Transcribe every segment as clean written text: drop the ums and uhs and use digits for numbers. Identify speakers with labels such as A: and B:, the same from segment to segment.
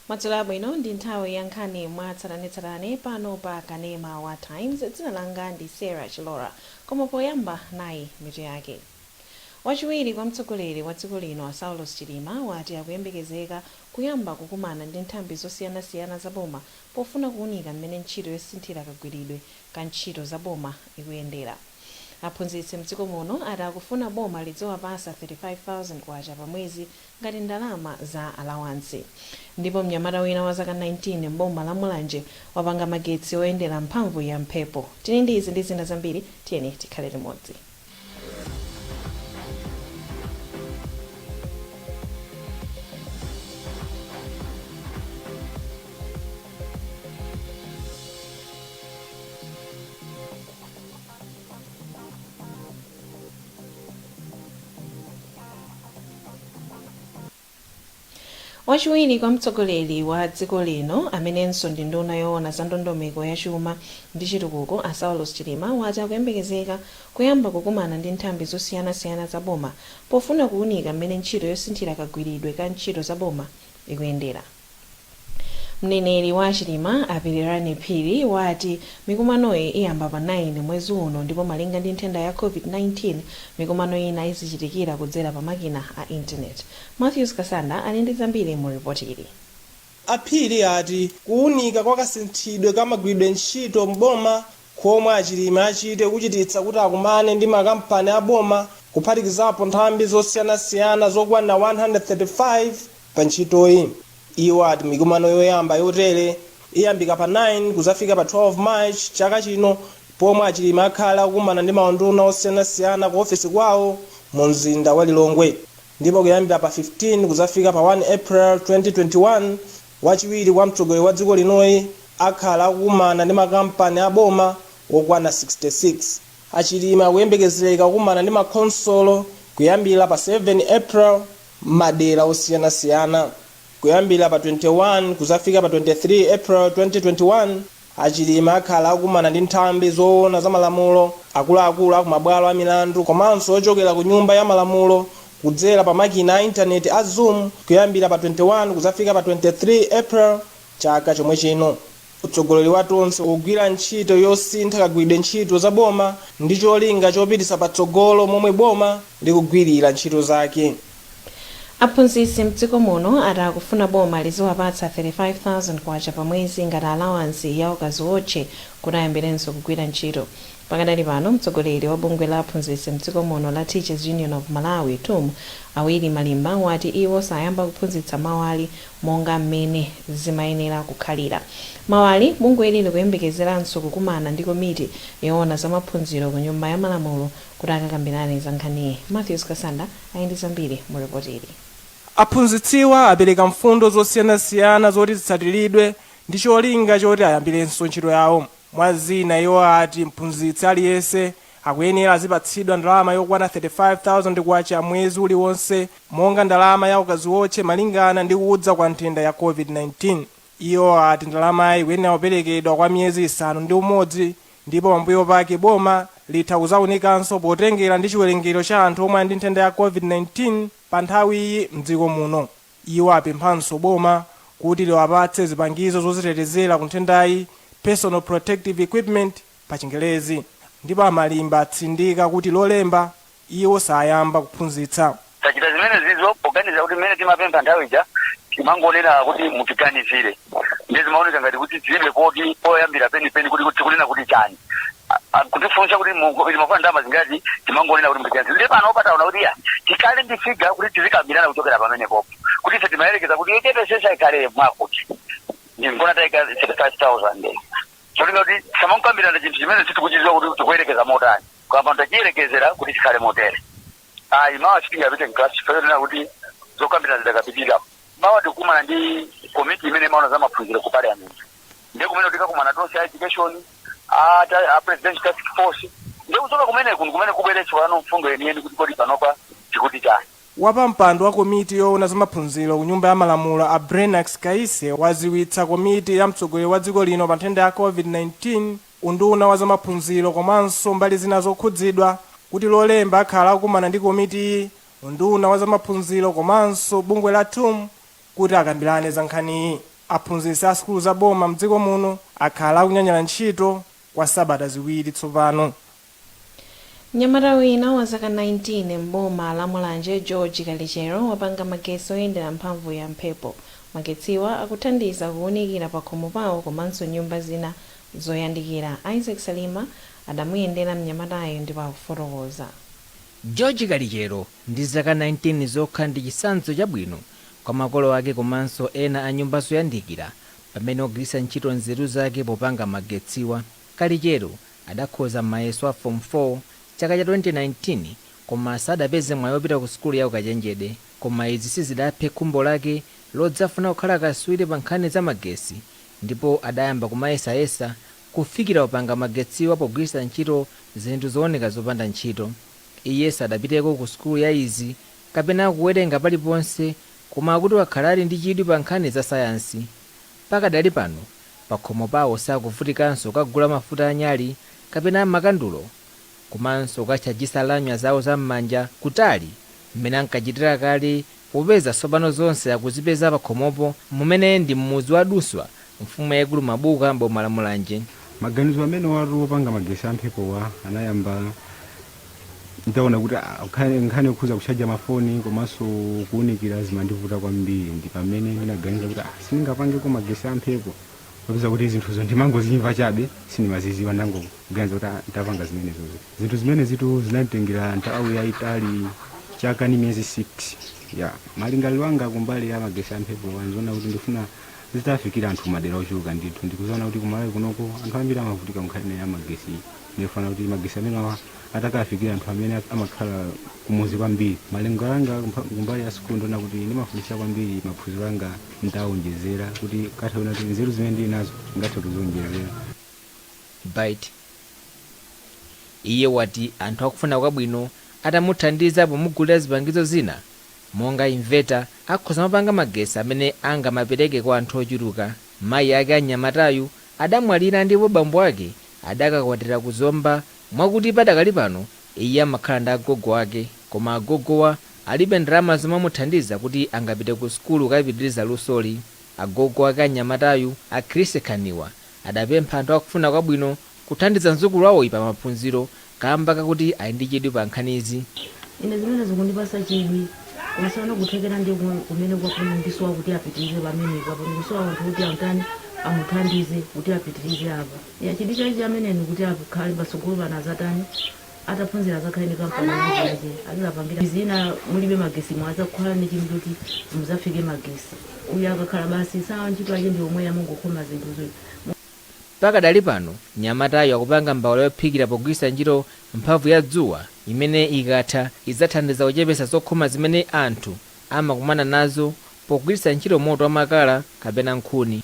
A: Madzulo abwino. Ndi nthawi ya nkhani mwa tsatanetsatane pano pa kanema wa Times. Dzina langa ndi Sarah Chilora, koma poyamba nayi mitu yake. Wachiwiri kwa mtsogoleri wa dziko lino a Saulos Chilima wati akuyembekezeka kuyamba kukumana ndi nthambi zosiyanasiyana za boma pofuna kuunika mmene ntchito yosinthira kagwiridwe ka ntchito za boma ikuyendera. Aphunzitsi mdziko muno ati akufuna boma lidziwapasa K35,000 pa mwezi ngati ndalama za alawansi. Ndipo mnyamata wina wa zaka 19 m'boma la Mulanje wapanga magetsi oyendera mphamvu ya mphepo. Tili ndi izi ndi zina zambiri, tiyeni tikhale limodzi. Wachiwiri kwa mtsogoleri wa dziko lino amenenso ndi nduna yoona za ndondomeko ya chuma ndi chitukuko a Saulos Chilima wati akuyembekezeka kuyamba kukumana ndi nthambi zosiyanasiyana za boma pofuna kuunika mmene ntchito yosinthira kagwiridwe ka ntchito za boma ikuyendera. Mneneri wa Chilima a Pilirani Phiri wati mikumanoyi iyamba pa 9 mwezi uno ndipo malinga ndi nthenda ya Covid-19, mikumano ina izichitikira kudzera pa makina a internet. Matthews Kasanda ali ndi zambiri mu ripoti ili.
B: A Phiri ati kuunika kwa kasinthidwe ka magwiridwe ntchito m'boma komwe a Chilima achite kuchititsa kuti akumane ndi makampani a boma kuphatikizapo nthambi zosiyanasiyana zokwana 135 pa ntchitoyi. Iwo ati mikumano yoyamba yotere iyambika pa 9 kuzafika pa 12 March chaka chino pomwe a Chilima akhale akukumana ndi maunduna osiyanasiyana ku ofesi kwawo mu mzinda wa Lilongwe. Ndipo kuyambira pa 15 kuzafika pa 1 April 2021, wachiwiri kwa mtsogoleri wa dziko linoyi akhala akukumana ndi makampani a boma okwana 66. A Chilima akuyembekezereka kukumana ndi makhonsolo kuyambira pa 7 April m'madera osiyanasiyana. Kuyambira pa 21 kuzafika pa 23 April 2021, a Chilima akhala akukumana ndi nthambi zoona za malamulo, akuluakulu a kumabwalo a milandu komanso ochokera ku nyumba ya malamulo kudzera pa makina a intaneti a Zoom kuyambira pa 21 kuzafika pa 23 April chaka chomwe chino. Utsogoleri wa Tonse ukugwira ntchito yosintha kagwiridwe ntchito za boma ndi cholinga chopititsa patsogolo momwe boma likugwirira ntchito zake.
A: Aphunzitsi mdziko muno ati akufuna boma liziwapatsa K35,000 pa mwezi ngati alawansi ya ukaziwotche kuti ayambirenso kugwira ntchito. Pakadali pano, mtsogoleri wa bungwe la aphunzitsi mdziko muno la Teachers Union of Malawi, TUM, a Willie Malimba wati iwo sayamba kuphunzitsa mawali monga mmene zimayenera kukhalira. Mawali, bungweli likuyembekezeranso kukumana ndi komiti yoona za maphunziro ku nyumba ya malamulo kuti akakambirane za nkhaniyi. Matthews Kasanda ali ndi zambiri mu ripoti ili.
B: Aphunzitsiwa apereka mfundo zosiyanasiyana zoti zitsatiridwe ndi cholinga choti ayambirenso ntchito yawo. Mwa zina iwo ati mphunzitsi aliyense akuyenera azipatsidwa ndalama yokwana K35,000 mwezi uliwonse monga ndalama ya ukaziwotche malingana ndi kudza kwa nthenda ya Covid-19. Iwo ati ndalamayi ikuyenera kuperekedwa kwa miyezi 6 ndipo pambuyo pake boma litha kuzaunikanso potengera ndi chiwerengero cha anthu omwe ali ndi nthenda ya Covid-19 pa nthawiyi mdziko muno. Iwo apemphanso boma kuti liwapatse zipangizo zozitetezera ku nthendayi, personal protective equipment pa chingelezi. Ndipo a Malimba atsindika kuti Lolemba iwo sayamba kuphunzitsa.
C: Tachita zimenezizo poganiza kuti mmene timapempha nthawi ija timangonena kuti mutiganizire, ndiye zimaoneka ngati kuti tilibe poti poyambira penipeni kuti tikunena kuti chani. Kutifunsa kuti timafuna ndalama zingati, timangonena kuti mutiganizire. Ndiye pano taona kuti ya tikhale ndi figure kuti tizikambirana kuchokera pamenepopo, kuti ife timayerekeza kuti yochepesesa ikhale mwakuti ndingona tayika 35,000, cholinga kuti tisamakambirana chinthu chimene sitikuchidziwa kuti tikuyerekeza motani, koma tachiyerekezera kuti chikhale motere. Ayi, mawa sitingapite mklasi chifukwa chonena kuti zokambirana zidakapitirira. Mawa tikukumana ndi komiti imene imaona za maphunziro ku parliament, ndiye kumene tikakumana tonse a education, a presidential task force, ndiye kuchoka kumeneku kumene kubweretsa pano mfundo yeniyeni kuti kodi panopa tikuti chani.
B: Wapampando wa komiti yoona za maphunziro ku nyumba ya malamulo a Brennax Kaise waziwitsa komiti ya mtsogoleri wa dziko lino pa nthenda ya Covid-19. Unduna wa zamaphunziro komanso mbali zina zokhudzidwa kuti Lolemba akhala akukumana ndi komiti, unduna wa zamaphunziro komanso bungwe la TUM kuti akambirane za nkhaniyi. Aphunzitsi a sukulu za boma mdziko muno akhala akunyanyala ntchito kwa sabata 2 tsopano.
A: Mnyamata wina wa zaka 19 m'boma la Mulanje, George Kalichero, wapanga magetsi oyendera mphamvu ya mphepo. Magetsiwa akuthandiza kuwunikira pa khomo pawo komanso nyumba zina zoyandikira. Isaac Salima adamuyendera mnyamatayo ndipo akufotokoza.
D: George Kalichero ndi zaka 19 zokha ndi chitsanzo chabwino kwa makolo ake komanso ena a nyumba zoyandikira pamene ogwiritsa ntchito nzeru zake popanga magetsiwa. Kalichero adakhoza mayeso a Form 4 chaka cha 2019 koma sadapeze mwayi wopita ku sukulu ya ukachenjede. Koma izi sizidaphe khumbo lake lodzafuna kukhala katswiri pa nkhani za magesi, ndipo adayamba kumayesayesa kufikira kupanga magetsiwa pogwiritsa ntchito zinthu zooneka zopanda ntchito. Iye sadapiteko ku sukulu ya izi kapena kuwerenga paliponse, koma akuti wakhala ali ndi chidwi pa nkhani za sayansi. Pakadali pano pakhomo pawo sakuvutikanso kukagula mafuta anyali kapena makandulo komanso kukatchajisa lamya zawo zam'manja kutali mmene ankachitira kale, popeza tsopano zonse akuzipeza pakhomopo, mumene ndi m'mudzi wa Duswa, mfumu yaikulu Mabuka, mboma la Mulanje.
E: Maganizo amene watu wopanga magesi amphepowa anayamba ntaona kuti nkhani yokhuza kuchaja mafoni komanso kuwunikira zimandivuta kwambiri. Ndi pamene ndinaganiza kuti sindingapangeko magesi amphepo, popeza kuti zinthuzo ndimangozimva chabe, sindimaziziwa. Ndangoganiza kuti ndapanga zimenezozo. Zinthu zimene zitu zinanditengera nthawi yayitali, chaka ni miyezi 6 ya malingaliro anga kumbali ya magesi amphepo. Ndizoona kuti ndifuna zitafikira anthu madera ochuluka ndithu. Ndikuziona kuti kumalawi kunoko anthu ambiri amavutika nkhani ya magesi. Ndifuna kuti magesi amene awa atakafikira anthu amene amakhala kumuzi kwambiri. Malengo anga kumbali ya sukulu, ndiona kuti ndimafunisira kwambiri maphunziro anga ndawonjezera, kuti kathaona kuti nzeru zimene ndili nazo ngathe kuziwonjezera.
D: Byte. Iye wati anthu akufuna kwabwino atamuthandiza pomugulira zipangizo zina monga inverter, akhoza mapanga magesi amene angamapereke kwa anthu ochuluka. Mayi ake anyamatayu adamwalira ndipo bambo ake adakakwatira kuzomba, mwakuti padakali pano iye amakhala ndi agogo ake, koma agogowa alibe ndalama zomamuthandiza kuti angapite ku sukulu kukapitiriza lusoli. Agogo ake anyamatayu, Akhristu Khaniwa, adapempha anthu akufuna kwabwino kuthandiza mzukulu wawoyi pa maphunziro kamba kakuti ali ndi chidwi pa nkhanizi.
F: Ine zimene zikundipasa chidwi, komasana kuthekera ndi kumene ndisowa kuti apitirize pamenepo apo, ndikusowa anthu kuti antani amuthandize kuti apitirize apa. Ya chidwi chake chameneni kuti akhale patsogolo pano, azatani ataphunzira, azakhale ndi kampani yake, azizapangira zina. Mulibe magesi, mwazakhala ndi chinthu choti muzafike magesi. Uyu akakhala basi sawa, ntchito yake ndi omwe amangokhoma zinthuzo.
D: Pakadali pano nyamatayo akupanga mbawula yophikira pogwiritsa ntchito mphamvu ya dzuwa, imene ikatha idzathandiza kuchepetsa zokhoma zimene anthu amakumana nazo pogwiritsa ntchito moto wamakala kapena nkhuni.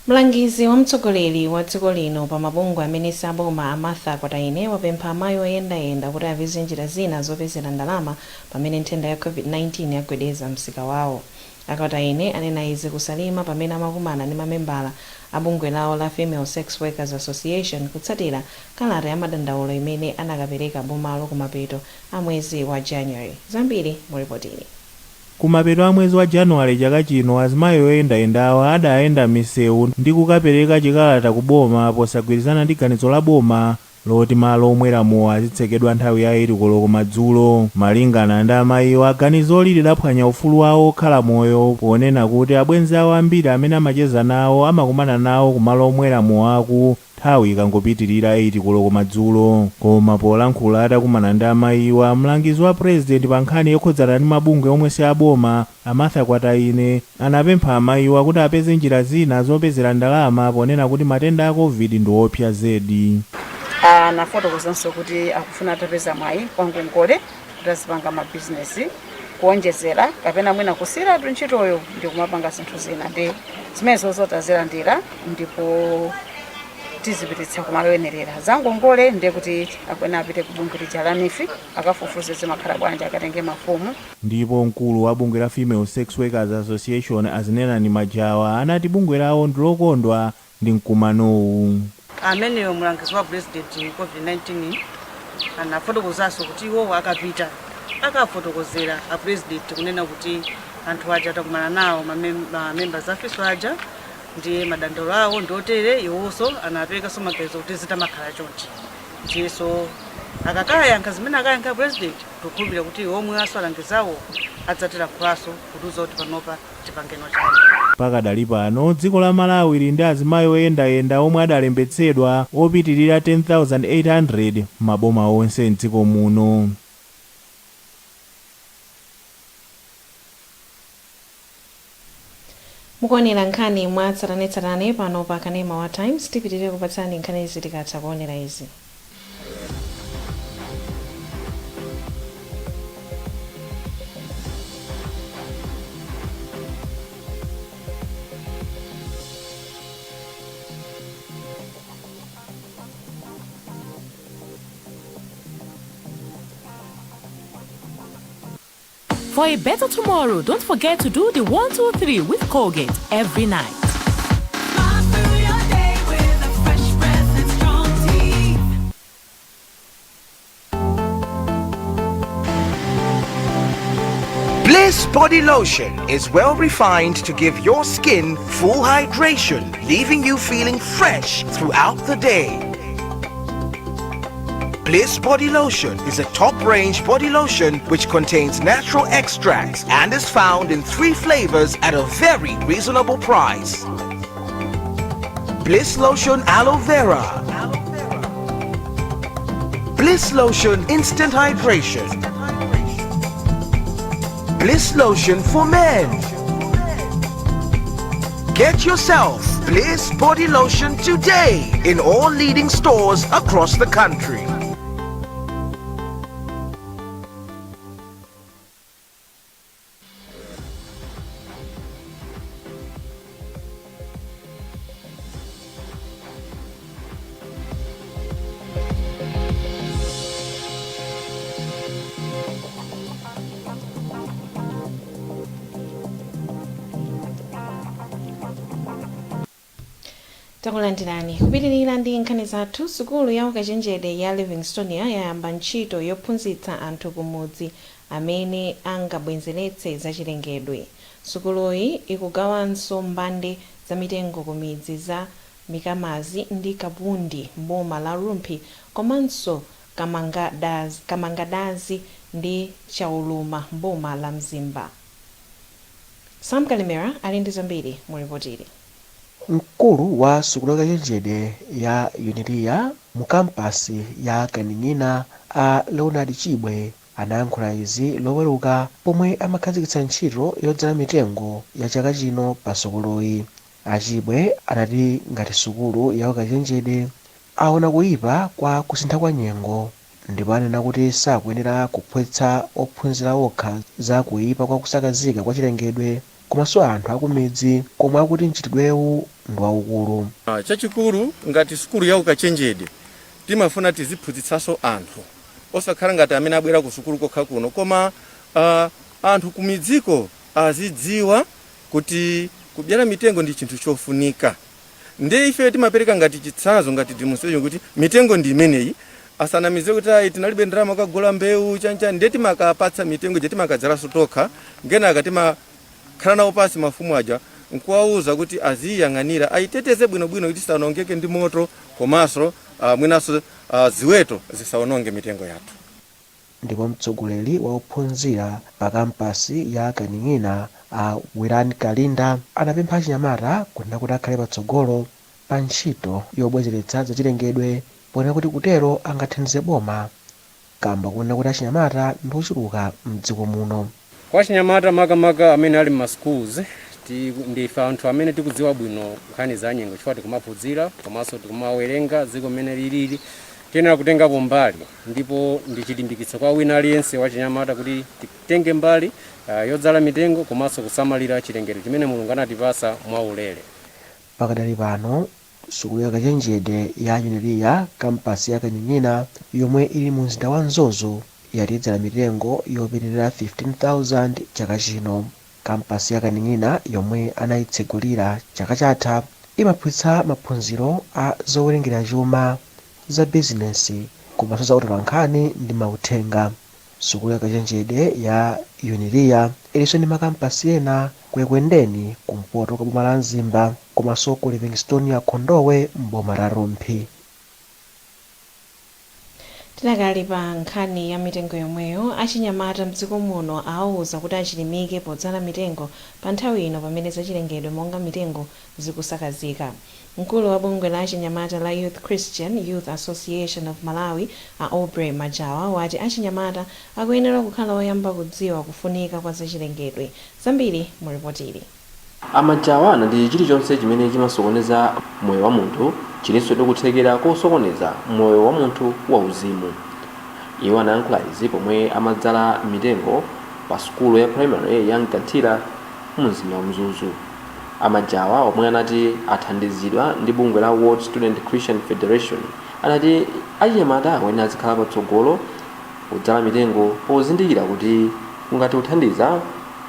A: Mlangizi wa mtsogoleri wa dziko lino pa mabungwe amene saboma, a Martha Kwataine, wapempha amayi oyendayenda kuti apeze njira zina zopezera ndalama pamene nthenda ya COVID-19 yagwedeza msika wawo. A Kwataine anena izi kuSalima pamene amakumana ndi mamembala a bungwe lawo la Female Sex Workers Association kutsatira kalata ya madandaulo imene anakapereka bomalo kumapeto a mwezi wa January. Zambiri muripotili.
G: Kumapeto a mwezi wa Januwale chaka chino, azimayi oyendayendawa adayenda m'misewu ndi kukapereka chikalata ku boma posagwirizana ndi ganizo la boma loti malo omwera mowa azitsekedwa nthawi ya 8 koloko madzulo. Malingana ndi amayiwa, ganizoli lidaphwanya ufulu wawo okhala moyo, ponena kuti abwenzi awo ambiri amene amacheza nawo amakumana nawo kumalo omwera mowaku nthawi ikangopitirira 8 koloko madzulo. Koma polankhula atakumana ndi amayiwa, mlangizi wa purezidenti pa nkhani yokhudzana ndi mabungwe omwe si aboma, a Martha Kwataine, anapempha amayiwa kuti apeze njira zina zopezera ndalama, ponena kuti matenda a COVID ndi opsa zedi.
H: Anafotokozanso kuti akufuna atapeza mwayi kwa ngongole kuti azipanga mabizinesi kuonjezera kapena mwina kusiyiratu ntchitoyo ndi kumapanga zinthu zina. Ndi zimenezo tazilandira ndipo tizipititsa kumalo oyenerera. Za ngongole ndiye kuti akwena apite ku bungwe lija la NEEF, akafufuze zimakhala bwanji, akatenge mafomu.
G: Ndipo mkulu wa bungwe la Female Sex Workers Association, Azinenani Majawa, anati bungwe lawo ndilokondwa ndi mkumanowu.
I: Ameneyo mulangizi wa president COVID-19 anafotokozanso kuti iwowo akapita akafotokozera a president kunena kuti anthu aja atakumana nawo mamembers afiso aja ndiye madandaulo awo ndiotere, iwonso anaperekanso maganizo kuti zitamakhala chonchi. Ndiyeso akakayankha zimene akayankha president, tikukhulupirira kuti omwe aso alangizawo adzatilankhulanso kutiuza kuti panopa tipangeno chani.
G: Pakadali pano dziko la Malawi lili ndi azimayi oyendayenda omwe adalembetsedwa opitirira 10,800 m'maboma onse mdziko muno.
A: Mukuonera nkhani mwa tsatanetsatane pano pa kanema wa Times. Tipitirire kupatsani nkhani izi tikatha kuonera izi.
J: For a better tomorrow, don't forget to do the 1, 2, 3 with Colgate every night.
K: Smile through your day with a fresh breath and strong teeth.
L: Bliss Body Lotion is well refined to give your skin full hydration, leaving you feeling fresh throughout the day. Bliss Body Lotion is a top-range body lotion which contains natural extracts and is found in 3 flavors at a very reasonable price. Bliss Lotion Aloe Vera, Bliss Lotion Instant Hydration, Bliss Lotion for Men. Get yourself Bliss Body Lotion today in all leading stores across the country.
A: Takulandirani kupitirira ndi nkhani zathu. Sukulu ya ukachenjede ya Livingstonia yayamba ntchito yophunzitsa anthu kumudzi amene angabwezeretse zachilengedwe. Sukuluyi ikugawanso mbande za mitengo ku midzi za Mikamazi ndi Kapundi mboma la Rumphi, komanso Kamangadazi ndi Chauluma mboma la Mzimba. Sam Kalimera ali ndi zambiri mu ripotili.
M: Mkulu wa sukulu yakachenjede ya Uniria mu kampasi ya Kaning'ina, a Leonard Chibwe, anayankhula izi Loweruka pomwe amakhazikitsa ntchito yodzala mitengo ya chaka chino pa sukuluyi. Achibwe anati ngati sukulu ya ukachenjede aona kuyipa kwa kusintha kwa nyengo, ndipo anena kuti sakuyenera kuphunzitsa ophunzira okha za kuyipa kwa kusakazika kwa chilengedwe, komanso anthu akumidzi komwe akuti mchitidwewu ndi waukulu.
N: Chachikulu ngati sukulu ya ukachenjede timafuna tiziphunzitsanso anthu osakhala ngati amene abwera ku sukulu kokha kuno, koma anthu kumidziko azidziwa kuti kubyala mitengo ndi chinthu chofunika. Ndiye ife timapereka ngati chitsanzo, ngati demonstration, kuti mitengo ndi imeneyi, asanamize kuti ayi, tinalibe ndalama kagula mbewu chanchani. Ndiye timakapatsa mitengo ija, timakadzalanso tokha, ngenaka timakhala nawo pasi mafumu aja nkuwauza kuti aziyang'anira, ayiteteze bwinobwino kuti isawonongeke ndi moto, komanso mwinanso ziweto zisawononge mitengo yathu.
M: Ndipo mtsogoleri wa ophunzira pa kampasi ya Kaning'ina, a Wirani Kalinda, anapempha achinyamata kunena kuti akhale patsogolo pa ntchito yobwezeretsa zachilengedwe, ponena kuti kutero angathandize boma kamba kunena kuti achinyamata ndi ochuluka mdziko muno.
O: Kwa achinyamata, makamaka amene ali mma schools, ndife anthu amene tikudziwa bwino nkhani za nyengo chifukwa tikumaphunzira komanso tikumawerenga dziko mmene lilili. Tiyenera kutengapo mbali, ndipo ndi chilimbikitso kwa wina aliyense wachinyamata kuti titenge mbali yodzala mitengo komanso kusamalira chilengedwe chimene Mulungu anatipasa mwaulere.
M: Pakadali pano sukulu ya kachenjede ya Uniria kampasi ya Kaning'ina yomwe ili mu mzinda wa Mzuzu yatidzala mitengo yopitirira 15,000 chaka chino. Kampasi ya Kaning'ina yomwe anayitsegulira chaka chatha Imaphunzitsa maphunziro a zowerengera chuma, za bizinesi komanso za utolankhani ndi mauthenga. Sukulu yakachenjede ya Uniria ilinso ndi makampasi ena ku Ekwendeni kumpoto kwa boma la Mzimba komanso ku Livingstonia Khondowe m'boma la Rumphi.
A: Tidakali pa nkhani ya mitengo yomweyo, achinyamata mdziko muno awauza kuti achilimike podzala mitengo pa nthawi ino pamene zachilengedwe monga mitengo zikusakazika. Mkulu wa bungwe la achinyamata la Youth Christian Youth Association of Malawi, a Aubrey Majawa, wati achinyamata akuyenera kukhala oyamba kudziwa kufunika kwa zachilengedwe. Zambiri mu ripotili.
P: Amajawa anati chilichonse chimene chimasokoneza moyo wa munthu chilinso ndi kuthekera kosokoneza moyo wa munthu wauzimu. Iwo anayankhula izi pomwe amadzala mitengo pa sukulu ya primary ya Mkanthira mu mzinda wa Mzuzu. Amajawa, omwe anati athandizidwa ndi bungwe la World Student Christian Federation, anati achinyamata akuyenera azikhala patsogolo kudzala mitengo pozindikira kuti kungathe kuthandiza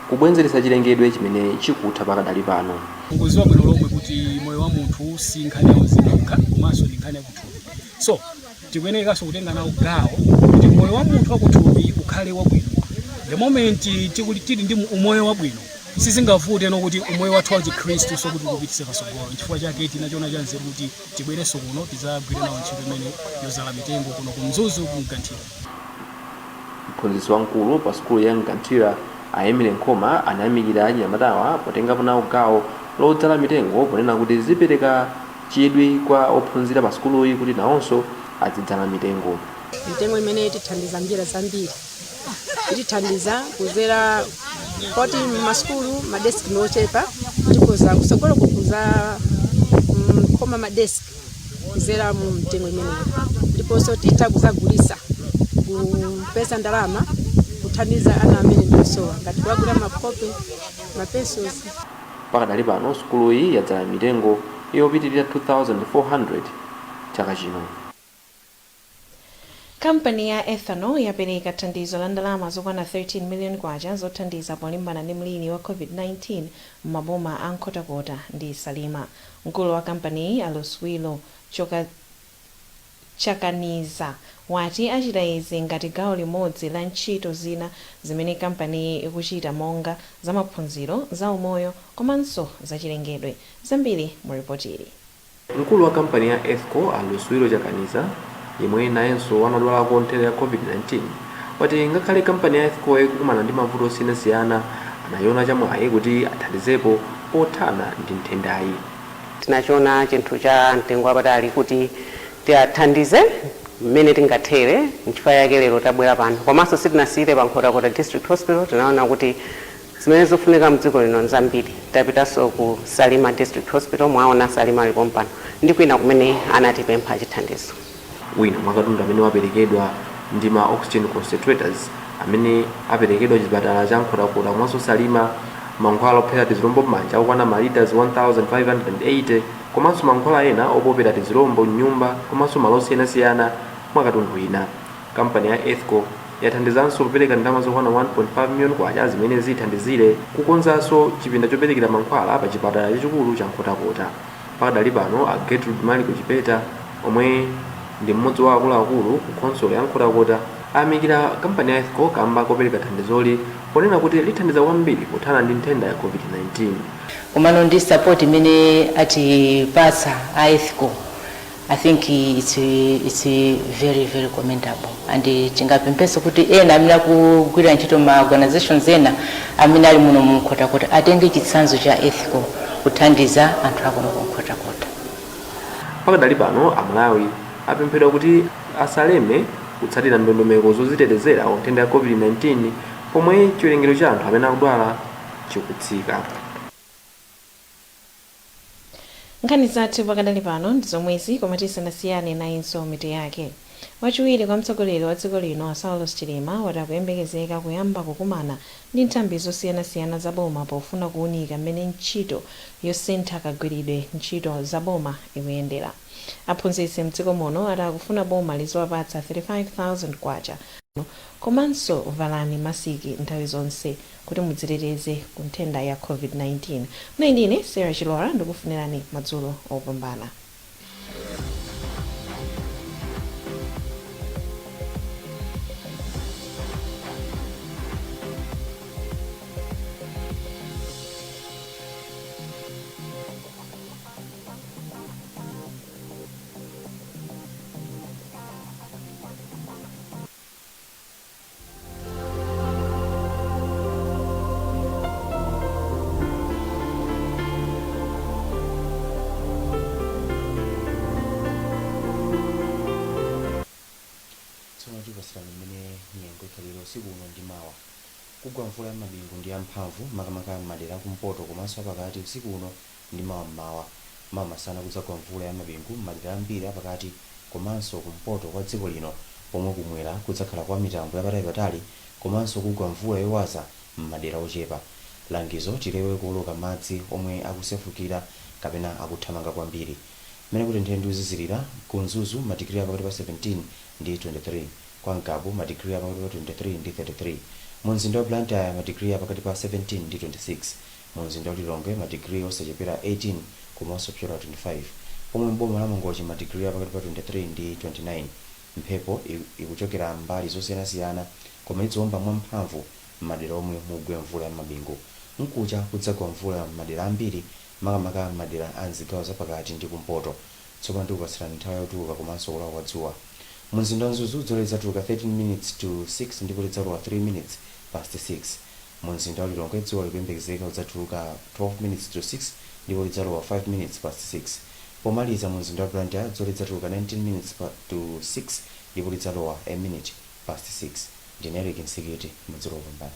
P: kubwezeretsa chilengedwe chimene chikutha pakadali pano.
Q: Mukudziwa bwino lomwe kuti moyo wa munthu si nkhani ya uzimu yokha, komanso ndi nkhani yakuthupi. So tikuyenekanso kutenga nawo gawo kuti moyo wa munthu wakuthupi ukhale wabwino. The moment tili ndi umoyo wabwino, sizingavute no kuti umoyo wathu wa Chikhristu so kuti tikupitise patsogolo. Nchifukwa chake tinachiona cha nzeru kuti tibwerenso kuno tidzagwire nawo ntchito imene yozala mitengo kuno ku Mzuzu ku Mkanthira.
P: Mphunzitsi wamkulu pa sukulu ya Mkanthira, a Emily Nkhoma, anayamikira achinyamatawa potengapo nawo gawo lodzala mitengo, ponena kuti zipereka chidwi kwa ophunzira pa sukuluyi kuti nawonso azidzala mitengo.
R: Mitengo imene itithandiza njira zambiri. Itithandiza kuzera poti mmasukulu madeski ndiochepa, tikuza kusogolo kukuza khoma madeski kuzera mu mtengo imeneyo, ndiponso titha kuzagulisa kupeza ndalama kuthandiza ana amene ndiosowa, ngati kuwagula makope, mapencils.
P: Pakadali pano sukuluyi yadzala mitengo yopitirira 2400 chaka chino.
A: Kampani ya Ethanol yapereka thandizo la ndalama zokwana 13 million kwacha zothandiza polimbana ndi mliri wa COVID-19 m'maboma a Nkhotakota ndi Salima. Mkulu wa kampaniyi, Aluswilo Chakaniza, wati achita izi ngati gawo limodzi la ntchito zina zimene kampaniyi ikuchita monga zamaphunziro, zaumoyo komanso zachilengedwe. Zambiri mu ripotili.
P: Mkulu wa kampani ya Ethco, a Luswilo Chakaniza, yemwe nayenso anadwalako nthenda ya COVID-19, wati ngakhale kampani ya Ethco ikukumana ndi mavuto osiyanasiyana, anayiona chamwayi kuti athandizepo pothana ndi nthendayi.
S: Tinachiona chinthu cha mtengo wapatali kuti tiathandize mmene tingathere. Nchifukwa yake lero tabwera pano. Komanso sitinasiyire pa Nkhotakota District Hospital. Tinaona kuti zimene zikufunika mdziko lino nzambiri. Tapitanso ku Salima District Hospital, mwaona Salima alipo pano, ndi kwina kumene anatipempha chithandizo.
P: Wina mwa katundu amene waperekedwa ndi ma oxygen concentrators amene aperekedwa chipatala cha Nkhotakota komanso Salima, mankhwala ophera tizilombo m'manja okwana ma liters 1580 komanso mankhwala ena opopera tizilombo m'nyumba komanso malo osiyanasiyana mwa katundu wina. Kampani ya Ethco yathandizanso kupereka ndalama zokwana 1.5 million kwacha zimene zithandizire kukonzanso chipinda choperekera mankhwala pa chipatala chachikulu cha Nkhotakota. Pakadali pano a Gertrude Maliko Chipeta, omwe ndi mmodzi wa akuluakulu ku khonsolo ya Nkhotakota, ayamikira kampani ya Ethco kamba kopereka thandizoli, ponena kuti lithandiza kwambiri pothana ndi nthenda ya COVID-19.
T: Komano ndi support imene atipatsa a Ethco, I think it's very very commendable, and tingapempheso kuti ena amene akugwira ntchito ma organizations ena amene ali muno mu Nkhotakota atenge chitsanzo cha Ethco kuthandiza anthu akuno ku Nkhotakota.
P: Pakadali pano Amalawi apemphedwa kuti asaleme kutsatira ndondomeko zozitetezera ku nthenda ya COVID-19 pomwe chiwerengero cha anthu amene akudwala chikutsika.
A: Nkhani zathu pakadali pano ndi zomwezi, koma tisanasiyane nayinso mitu yake. Wachiwiri kwa mtsogoleri wa dziko lino, a Saulos Chilima, wati akuyembekezeka kuyamba kukumana ndi nthambi zosiyanasiyana za boma pofuna kuwunika mmene ntchito yosintha kagwiridwe ntchito za boma ikuyendera. Aphunzitsi mdziko muno ati akufuna boma liziwapatsa 35,000 kwacha, komanso valani masiki nthawi zonse. Kuti mudziteteze ku nthenda ya COVID-19. Mnayi ndine Sarah Chilora, ndikufunirani madzulo opambana.
U: Tsono tipasirani mmene nyengo ikhalire usiku uno ndi mawa. Kugwa mvula ya mabingu ndi yamphamvu, makamaka m'madera akumpoto komanso apakati, usiku uno ndi mawa mmawa. Mawa masana kudzagwa mvula ya mabingu m'madera ambiri apakati komanso kumpoto kwa dziko lino, pomwe kumwera kudzakhala kwa mitambo yapatali komanso kugwa mvula yowaza m'madera ochepa. Langizo: tilewe kuwoloka madzi omwe akusefukira kapena akuthamanga kwambiri. Mmene kutenthere ndi kuzizirira: ku Mzuzu madigiri apakati pa 17 ndi 23, kwa Ngabu madigiri apakati pa 23 ndi 33, mu mzinda wa Blantyre madigiri apakati pa 17 ndi 26, mu mzinda wa Lilongwe madigiri osachepera 18 koma osapyola 25, pomwe mboma la Mangochi madigiri apakati pa 23 ndi 29. Mphepo ikuchokera mbali zosiyanasiyana koma idziwomba mwamphamvu m'madera omwe mugwe mvula ya mabingu. Mkucha kudzagwa mvula m'madera ambiri, makamaka m'madera a mzigawo zapakati ndi kumpoto. Tsopano ndikupatsirani nthawi yotuluka komanso kulowa kwa dzuwa. Mu mzinda wa Mzuzu dzuwa lidzatuluka 13 minutes to 6 ndipo lidzalowa 3 minutes past 6. Mu mzinda wa Lilongwe dzuwa likuyembekezeka kudzatuluka 12 minutes to 6 ndipo lidzalowa 5 minutes past 6. Pomaliza, mu mzinda wa Blantyre dzuwa lidzatuluka 19 minutes to 6 ndipo lidzalowa a minute past 6. Ndine Eric Nsikiti, madzulo opambana.